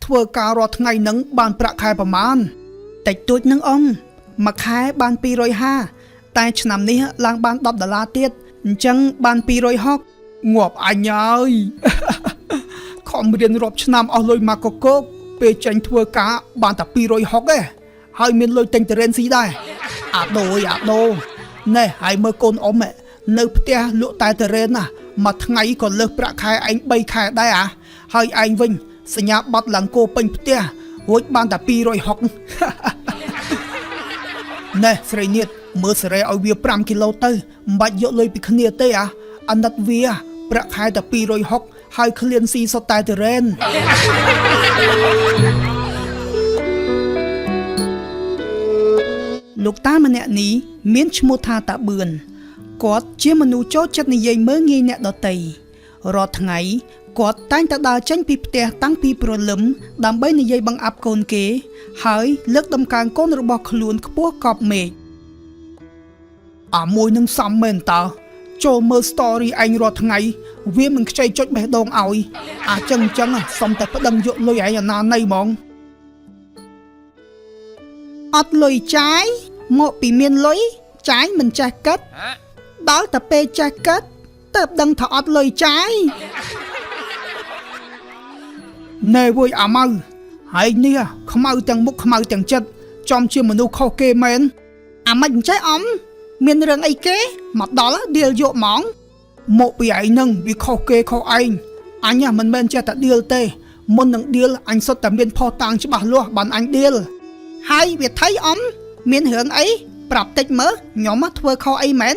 ធ្វើការរាល់ថ្ងៃនឹងបានប្រាក់ខែប្រមាណតិចតួចនឹងអ៊ំមួយខែបាន250តែឆ្នាំនេះឡើងបាន10ដុល្លារទៀតអញ្ចឹងបាន260ងាប់អញហើយ ខំរៀនរាប់ឆ្នាំអស់លុយមកកកកពេលចេញធ្វើការបានតែ260ឯងហើយមានលុយទិញតរ៉េនស៊ីដែរអាដូអើយអាដូណែហើយមើលកូនអ៊ំឯងនៅផ្ទះលក់តែតរ៉េនណាមួយថ្ងៃក៏លើសប្រាក់ខែឯង3ខែដែរអាហើយឯងវិញសញ្ញាបត្រឡើងគោពេញផ្ទះរួចបានតែ260 ណែស្រីនៀតមើលសេរីឲ្យវា5គីឡូទៅមិនបាច់យកលុយពីគ្នាទេអាអាណិតវាប្រាក់ខែតែ260ហើយឃ្លានស៊ីសុទ្ធតែតរ៉េន លោកតាម្នាក់នេះមានឈ្មោះថាតាបឿនគាត់ជាមនុស្សចូលចិត្តនិយាយមើងងាយអ្នកដទៃរាល់ថ្ងៃគាត់តែងតែដើរចេញពីផ្ទះតាំងពីព្រលឹមដើម្បីនិយាយបង្អាប់កូនគេ ហើយលើកដំកើងកូនរបស់ខ្លួនខ្ពស់កប់មេឃអាមួយនឹងសំមែនតើចូលមើល story ឯងរាល់ថ្ងៃវាមិនខ្ចីចុចបេះដូងឲ្យអាចចឹងចឹងសុំតែប្តឹងយកលុយឯងអាណាណីហ្មង អត់លុយចាយមកពីមានលុយចាយមិនចេះគិតដល់តែពេលចេះគិតទៅដឹងថាអត់លុយចាយណែវើយអាម៉ៅហើយនេះខ្មៅទាំងមុខខ្មៅទាំងចិត្តចំជាមនុស្សខុសគេមែនអាម៉េចមិនចេះអំមានរឿងអីគេមកដល់ដៀលយកហ្មងមកពីឯងនឹងវាខុសគេខុសឯងអញមិនមែនចេះតែដៀលទេមុននឹងដៀលអញសុទ្ធតែមានផុសតាងច្បាស់លាស់បានអញដៀល ហើយវាថៃអំមានរឿងអីប្រាប់តិចមើលខ្ញុំធ្វើខុសអីមែន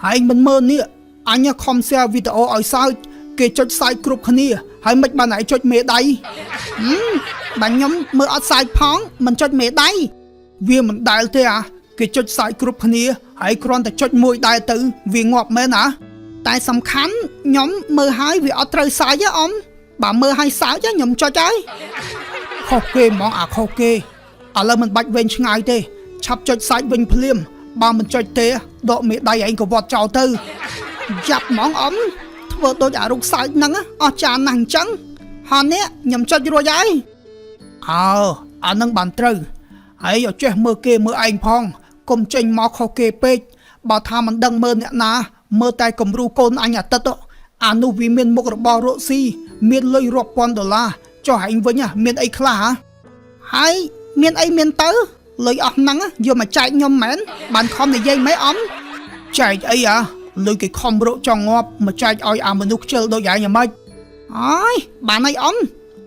ហើយមិនមើលនេះអញខំ share វីដេអូឲ្យសើចគេចុចសើចគ្រប់គ្នាហើយមិនបានឯងចុចមេដៃហឹមបើខ្ញុំមើលអត់សើចផងមិនចុចមេដៃវាមិនដែលទេអាគេចុចសើចគ្រប់គ្នាហើយគ្រាន់តែចុចមួយដែរទៅវាងាប់មែនអាតែសំខាន់ខ្ញុំមើលហើយវាអត់ត្រូវសើចទេអំបើមើលហើយសើចខ្ញុំចុចហើយខុសគេហ្មងអាខុសគេ ឥឡូវមិនបាច់វែងឆ្ងាយទេឆាប់ចុចសាច់វិញភ្លាមបើមិនចុចទេដកមេដៃឯងក៏វត្តចោលទៅយ៉ាប់ហ្មងអ៊ំធ្វើដូចអារូបសើចហ្នឹងអស់ចានណាស់អញ្ចឹងហននេះខ្ញុំចុចរួចហើយអើអានឹងបានត្រូវហើយឲ្យចេះមើលគេមើលឯងផងកុំចេញមកខុសគេពេកបើថាមិនដឹងមើលអ្នកណាមើលតែគំរូកូនអញអាទិត្យអានោះវាមានមុខរបររកស៊ីមានលុយរាប់ពាន់ដុល្លារចុះឯងវិញមានអីខ្លះហ៎ហើយមានអីមានទៅលុយអស់ហ្នឹងយកមកចែកខ្ញុំមែនបានខំនិយាយម៉េចអំចែកអីអាលុយគេខំរកចង់ងាប់មកចែកឲ្យអាមនុស្សខ្ជិលដូចឯងយ៉ាងម៉េចអើយបានអីអំ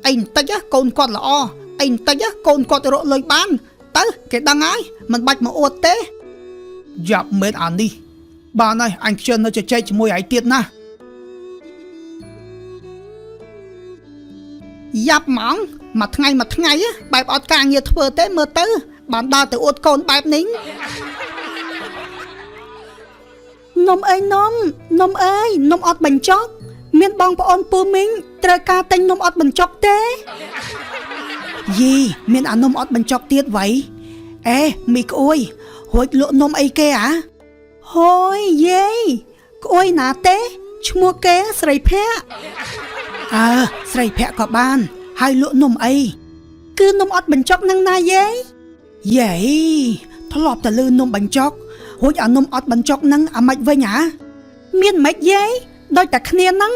អីបន្តិចកូនគាត់ល្អអីបន្តិចកូនគាត់រកលុយបានទៅគេដឹងហើយមិនបាច់មកអួតទេយ៉ាប់មែនអានេះបានហើយអញខ្ជិលនៅជជែកជាមួយឯងទៀតណាយ៉ាប់ហ្មងមួយថ្ងៃមួយថ្ងៃបែបអត់ការងារធ្វើទេមើលទៅបានដើរទៅអួតកូនបែបនេះនំអើយនំនំអើយនំអត់បញ្ចុកមានបងប្អូនពូមីងត្រូវការទិញនំអត់បញ្ចុកទេយីមានអានំអត់បញ្ចុកទៀតវ៉ៃអេមីក្អួយរួចលក់នំអីគេអាហូយយាយក្អួយណាទេឈ្មោះគេស្រីភ័ក្រអើស្រីភ័ក្រក៏បាន ហើយលក់នំអីគឺនំអត់បញ្ចុកនឹងណាយាយយាយធ្លាប់តែលឺនំបញ្ចុករួចអានំអត់បញ្ចុកនឹងអាម៉េចវិញហ៎មានម៉េចយាយដូចតែគ្នានឹង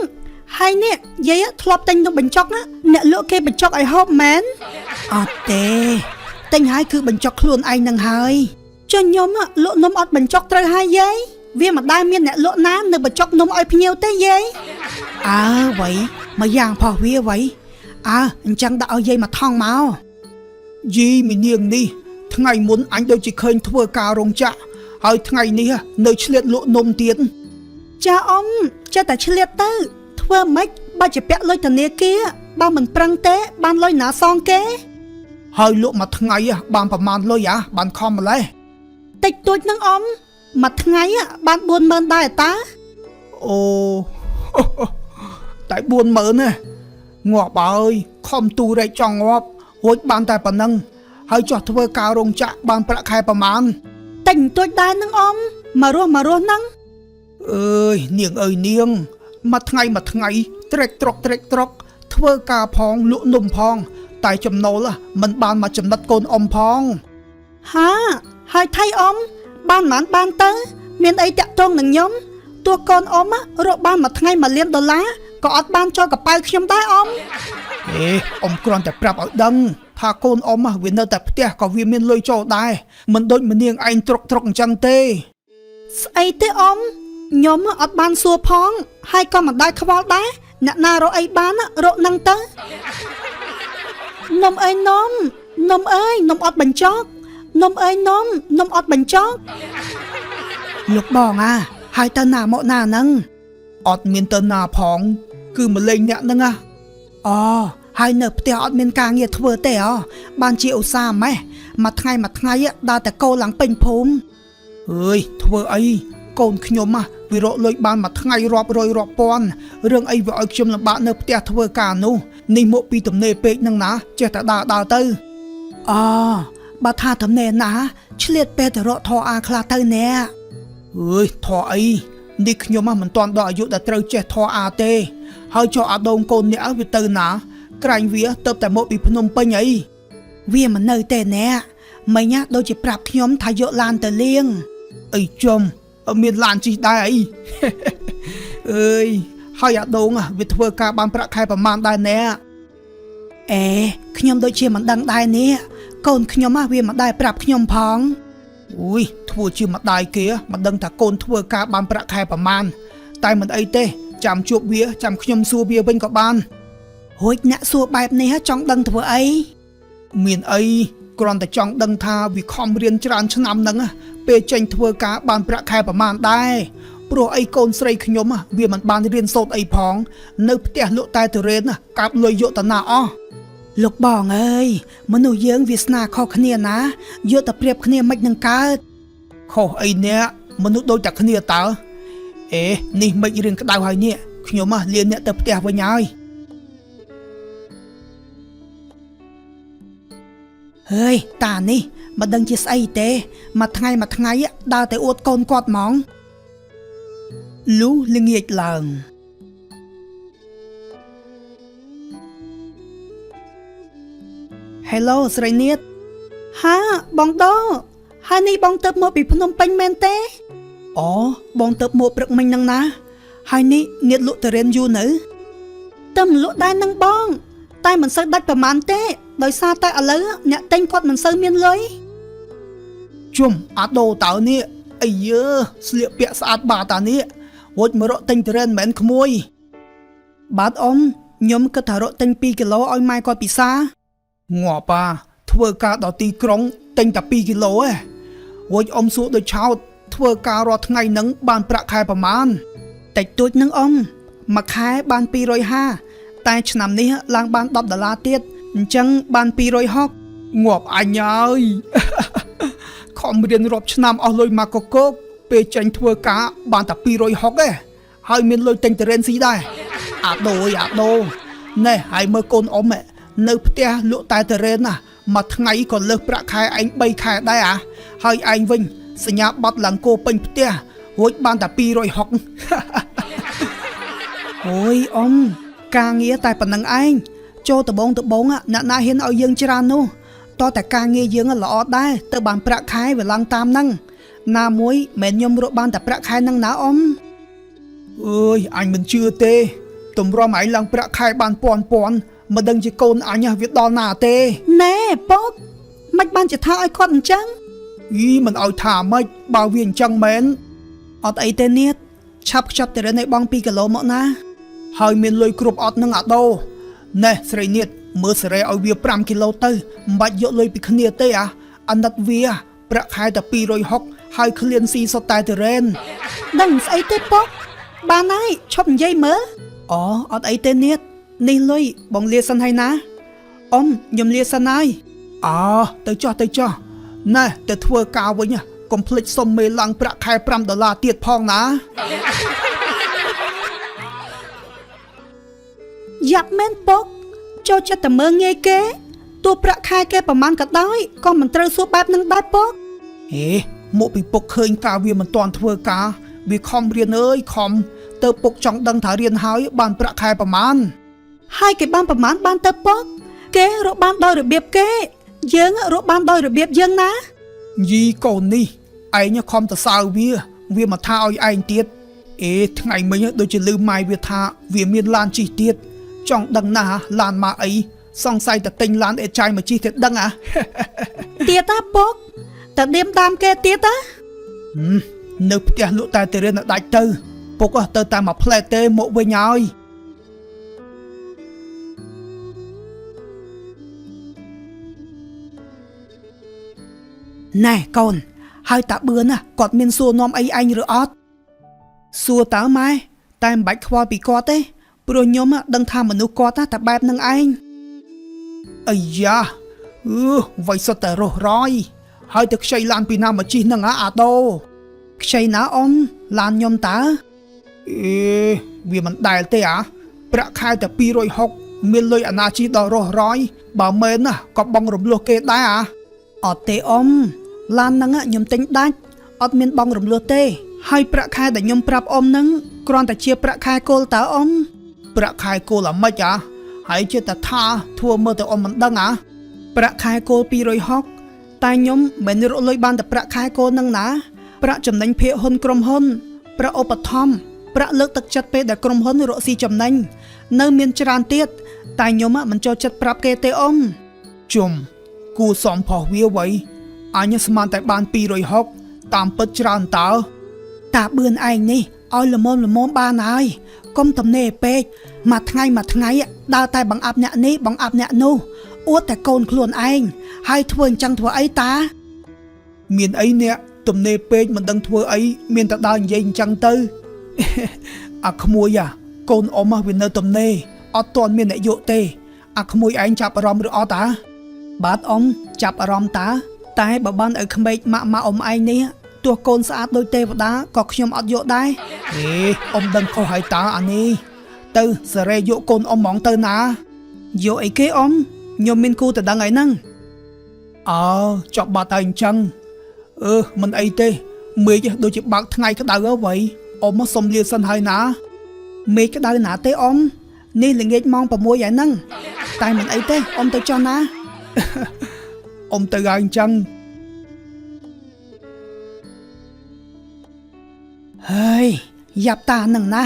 ហើយនេះយាយធ្លាប់ទិញនំបញ្ចុកណាអ្នកលក់គេបញ្ចុកឲ្យហូបមែនអត់ទេទិញហើយគឺបញ្ចុកខ្លួនឯងនឹងហើយចុះខ្ញុំលក់នំអត់បញ្ចុកត្រូវហើយយាយវាមិនដែលមានអ្នកលក់ណានៅបញ្ចុកនំឲ្យភ្ញៀវទេយាយអើវ៉ៃមកយ៉ាងផុសវាវ៉ៃអើអញ្ចឹងដាក់ឲ្យយាយមកថងមកយីមីនាងនេះថ្ងៃមុនអញដូចជាឃើញធ្វើការរោងចក្រហើយថ្ងៃនេះនៅឆ្លៀតលក់នំទៀតចាអ៊ំចេះតែឆ្លៀតទៅធ្វើម៉េចបើជាពាក់លុយធនាគារបើមិនប្រឹងទេបានលុយណាសងគេហើយលក់មួយថ្ងៃបានប្រមាណលុយអាបានខំម្លេះតិចតួចនឹងអ៊ំមួយថ្ងៃបាន40000ដែរតាអូតែ40000ណាងាប់ហើយខំទូរែកចង់ងាប់រួចបានតែប៉ុណ្ណឹងហើយចោះធ្វើការរោងចក្របានប្រាក់ខែប្រមាណតិចតួចដែរនឹងអ៊ំមករស់មករស់ហ្នឹងអើយនាងអើយនាងមួយថ្ងៃមួយថ្ងៃត្រេកត្រកត្រេកត្រក ធ្វើការផងលក់នំផង តែចំណូលមិនបានមកចំណិតកូនអ៊ំផង ហាហើយថៃអ៊ំបានមិនបានទៅ មានអីតាក់ទងនឹងខ្ញុំទោះកូនអ៊ំរកបានមួយថ្ងៃ1លានដុល្លារក៏អត់បានចូលកប៉ៅខ្ញុំដែរអ៊ំ អេអ៊ំគ្រាន់តែប្រាប់ឲ្យដឹងថាកូនអ៊ំវានៅតែផ្ទះក៏វាមានលុយចូលដែរមិនដូចម្នាងឯងត្រុកត្រុកអញ្ចឹងទេ ស្អីទេអ៊ំខ្ញុំអត់បានសួរផង ហើយក៏មិនដែលខ្វល់ដែរអ្នកណារកអីបានរកនឹងទៅនំអើយនំនំអើយនំអត់បញ្ចុកនំអើយនំនំអត់បញ្ចុក លោកបងអាហើយទៅណាមកណាហ្នឹងអត់មានទៅណាផង គឺមកលេងអ្នកហ្នឹងណា អូហើយនៅផ្ទះអត់មានការងារធ្វើទេអបានជាឧស្សាហ៍ម៉េះមួយថ្ងៃមួយថ្ងៃដើរតែកោឡើងពេញភូមិ អើយធ្វើអីកូនខ្ញុំហ่ะវារកលុយបានមួយថ្ងៃរាប់រយរាប់ពាន់រឿងអីវាឲ្យខ្ញុំលំបាកនៅផ្ទះធ្វើការនោះនេះមកពីទំនេរពេកហ្នឹងណាចេះតែដើរដើរទៅ អូបើថាតំណែណាឆ្លៀតពេលទៅរកធរអាខ្លះទៅណែ អើយធေါ်អីនេះខ្ញុំហ่ะមិនទាន់ដល់អាយុដែលត្រូវចេះធေါ်អាទេហើយចុះអាដូងកូនអ្នកវាទៅណា ក្រែងវាទៅតែមកពីភ្នំពេញអី វាមិននៅទេណែមិញណាដូចជាប្រាប់ខ្ញុំថាយកឡានទៅលៀង អីចំអត់មានឡានជិះដែរអី អើយហើយអាដូងហ่ะវាធ្វើការបានប្រាក់ខែប្រមាណដែរណែ អេខ្ញុំដូចជាមិនដឹងដែរនេះកូនខ្ញុំណាវាមិនដែលប្រាប់ខ្ញុំផង អុយធ្វើជាម្ដាយគេមិនដឹងថាកូនធ្វើការបានប្រាក់ខែប្រមាណតែមិនអីទេចាំជួបវាចាំខ្ញុំសួរវាវិញក៏បាន រួចអ្នកសួរបែបនេះចង់ដឹងធ្វើអី មានអីគ្រាន់តែចង់ដឹងថាវាខំរៀនច្រើនឆ្នាំហ្នឹងណាពេលចេញធ្វើការបានប្រាក់ខែប្រមាណដែរព្រោះអីកូនស្រីខ្ញុំណាវាមិនបានរៀនសូត្រអីផង នៅផ្ទះលក់តែទុរេនណាកាប់លុយយកតាណាអស់ លោកបងអើយមនុស្សយើងវាសនាខុសគ្នាណាយកតែប្រៀបគ្នាមិននឹងកើត ខុសអីអ្នកមនុស្សដូចតែគ្នាតើអេនេះមិនរៀនក្តៅហើយនេះខ្ញុំណាលាអ្នកទៅផ្ទះវិញហើយ ហើយតានេះមិនដឹងជាស្អីទេមួយថ្ងៃមួយថ្ងៃដើរតែអួតកូនគាត់ហ្មង លុះល្ងាចឡើង Hello ស្រីនាតហាបងដូហើយនេះបងទៅមកពីភ្នំពេញមែនទេ អូបងទៅមកព្រឹកមិញហ្នឹងណាហើយនេះនាតលក់តរេនយូរនៅ ទៅមិនលក់ដែរនឹងបង តែមិនសូវដាច់ប្រហែលទេដោយសារតែឥឡូវអ្នកទិញគាត់មិនសូវមានលុយ ជុំអាដូតើនេះអីយើស្លៀកពាក់ស្អាតបាតានេះរួចមករកទិញតរេនមិនមែនក្មួយ បាទអ៊ំខ្ញុំគិតថារកទិញ2គីឡូឲ្យម៉ែគាត់ពិសា ងាប់អាធ្វើការដល់ទីក្រុងទិញតែ2គីឡូឯងរួចអ៊ំសួរដូចឆោតធ្វើការរាល់ថ្ងៃហ្នឹងបានប្រាក់ខែប្រមាណ តិចតួចនឹងអ៊ំមួយខែបាន250តែឆ្នាំនេះឡើងបាន10ដុល្លារទៀតអញ្ចឹងបាន260 ងាប់អញហើយ ខំរៀនរាប់ឆ្នាំអស់លុយមកកកកពេលចេញធ្វើការបានតែ260ឯងហើយមានលុយទិញតរេនស៊ីដែរអាដូអើយអាដូណែហើយមើលកូនអ៊ំឯងនៅផ្ទះលក់តែតរេនណាមួយថ្ងៃក៏លើសប្រាក់ខែឯង3ខែដែរអាហើយឯងវិញសញ្ញាបត្រឡើងគោពេញផ្ទះរួចបានតែ260 អូយអ៊ំការងារតែប៉ុណ្្នឹងឯងចូលដបងដបងអ្នកណាហ៊ានឲ្យយើងច្រើននោះតោះតែការងារយើងល្អដែរទៅបានប្រាក់ខែវាឡើងតាមហ្នឹងណាមួយមិនខ្ញុំរកបានតែប្រាក់ខែហ្នឹងណាអ៊ំ អើយអញមិនជឿទេទម្រាំឯងឡើងប្រាក់ខែបានពាន់ពាន់មិនដឹងជាកូនអញវាដល់ណាទេ ណែពុកមិនបានជាថាឲ្យគាត់អញ្ចឹង អីមិនឲ្យថាម៉េចបើវាអញ្ចឹងមែន អត់អីទេនាតឆាប់ខ្ចប់ទៅរិនឲ្យបង2គីឡូមកណា ហើយមានលុយគ្រប់អត់នឹងអាដូណែស្រីនាតមើលសេរីឲ្យវា5គីឡូទៅមិនបាច់យកលុយពីគ្នាទេអាអាណិតវាប្រាក់ខែតែ260ហើយឃ្លានស៊ីសុទ្ធតែតរ៉េន ដឹងស្អីទេពុកបានហើយឈប់និយាយមើលអូអត់អីទេនាតនេះលុយបងលាសិនហើយណាអ៊ំខ្ញុំលាសិនហើយ អើទៅចោះទៅចោះណែទៅធ្វើការវិញកុំភ្លេចសុំមេឡើងប្រាក់ខែ5ដុល្លារទៀតផងណា យ៉ាប់មែនពុកចូលចិត្តតែមើងងាយគេទោះប្រាក់ខែគេប្រមាណក៏ដោយក៏មិនត្រូវសួរបែបនឹងដែរពុក ហេមកពីពុកឃើញការវាមិនទាន់ធ្វើការវាខំរៀនអើយខំទៅពុកចង់ដឹងថារៀនហើយបានប្រាក់ខែប្រមាណ ហើយគេបានប្រមាណបានទៅប៉ុកគេរកបានដោយរបៀបគេ យើងរកបានដោយរបៀបយើងណា យីកូននេះឯងខំទៅសើវា វាមកថាឲ្យឯងទៀតអេថ្ងៃមិញដូចជាលឺម៉ាយវាថាវាមានឡានជិះទៀតចង់ដឹងណាស់ឡានមកអីសង្ស័យតែទិញឡានអេចាយមកជិះទៀតដឹងអា ទៀតណាពុកតែដៀមតាមគេទៀតណា ហឹមនៅផ្ទះលក់តែទៅរៀនឲ្យដាច់ទៅ ពុកអស់ទៅតាមមួយផ្លែទេមកវិញហើយណែកូនហើយតាបឿនណាគាត់មានសួរនាំអីឯងឬអត់សួរតើម៉ែតែមិនបាច់ខ្វល់ពីគាត់ទេព្រោះខ្ញុំដឹងថាមនុស្សគាត់ណាតែបែបនឹងឯងអាយ៉ាអឺវៃសុទ្ធតែរស់រយហើយទៅខ្ចីឡានពីណាមកជិះនឹងហ่าអាដូ ខ្ចីណាអ៊ំឡានខ្ញុំតើ អេវាមិនដែលទេអាប្រាក់ខែតែ260មានលុយអាណាជីដល់រស់រយបើមែនណាក៏បងរំលោះគេដែរអា អត់ទេអ៊ំឡានហ្នឹងខ្ញុំទិញដាច់អត់មានបងរំលោះទេ ហើយប្រាក់ខែដែលខ្ញុំប្រាប់អ៊ំហ្នឹងគ្រាន់តែជាប្រាក់ខែគោលតើអ៊ំ ប្រាក់ខែគោលអាម៉េចអាហើយចេះតែថាធ្វើមើលទៅអ៊ំមិនដឹងអា ប្រាក់ខែគោល260តែខ្ញុំមិនរកលុយបានតែប្រាក់ខែគោលហ្នឹងណាប្រាក់ចំណេញភាគហ៊ុនក្រុមហ៊ុនប្រាក់ឧបត្ថម្ភប្រាក់លើកទឹកចិត្តពេលដែលក្រុមហ៊ុនរកស៊ីចំណេញនៅមានច្រើនទៀតតែខ្ញុំមិនចូលចិត្តប្រាប់គេទេអ៊ំ ជុំគួសមផុសវាវៃអញស្មានតែបាន260តាមពិតច្រើនតើ តាបឿនឯងនេះឲ្យល្មមល្មមបានហើយកុំទំនេរពេកមួយថ្ងៃមួយថ្ងៃដើរតែបង្អាប់អ្នកនេះបង្អាប់អ្នកនោះអួតតែកូនខ្លួនឯងហើយធ្វើអញ្ចឹងធ្វើអីតា មានអីអ្នកទំនេរពេកមិនដឹងធ្វើអីមានតែដើរនិយាយអញ្ចឹងទៅ អាក្មួយអាកូនអ៊ំហ៎វានៅទំនេរអត់ទាន់មានអ្នកយកទេ អាក្មួយឯងចាប់អារម្មណ៍ឬអត់អា បាទអ៊ំចាប់អារម្មណ៍តា តែបើបានឲ្យក្មេកម៉ាក់ម៉ាក់អ៊ំឯងនេះទោះកូនស្អាតដូចទេវតាក៏ខ្ញុំអត់យកដែរ អេអ៊ំដឹងខុសហើយតើអានេះទៅសេរីយកកូនអ៊ំហ្មងទៅណា យកអីគេអ៊ំខ្ញុំមានគូតដឹងអីហ្នឹង អើចប់បាត់ហើយអញ្ចឹងអឺមិនអីទេមេឃដូចជាបើកថ្ងៃក្តៅហើយវៃអ៊ំមកសុំលាសិនហើយណា មេឃក្តៅណាស់ទេអ៊ំនេះល្ងាចម៉ោង6ហើយហ្នឹងតែមិនអីទេអ៊ំទៅចុះណា អ៊ំទៅហើយអញ្ចឹង ហើយយ៉ាប់តានឹងណា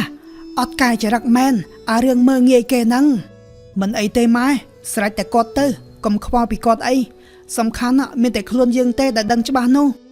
អត់កែចរិតមែនអារឿងមើងងាយគេហ្នឹងមិនអីទេម៉ែស្រេចតែគាត់ទៅកុំខ្វល់ពីគាត់អីសំខាន់ណាស់មានតែខ្លួនយើងទេដែលដឹងច្បាស់នោះ។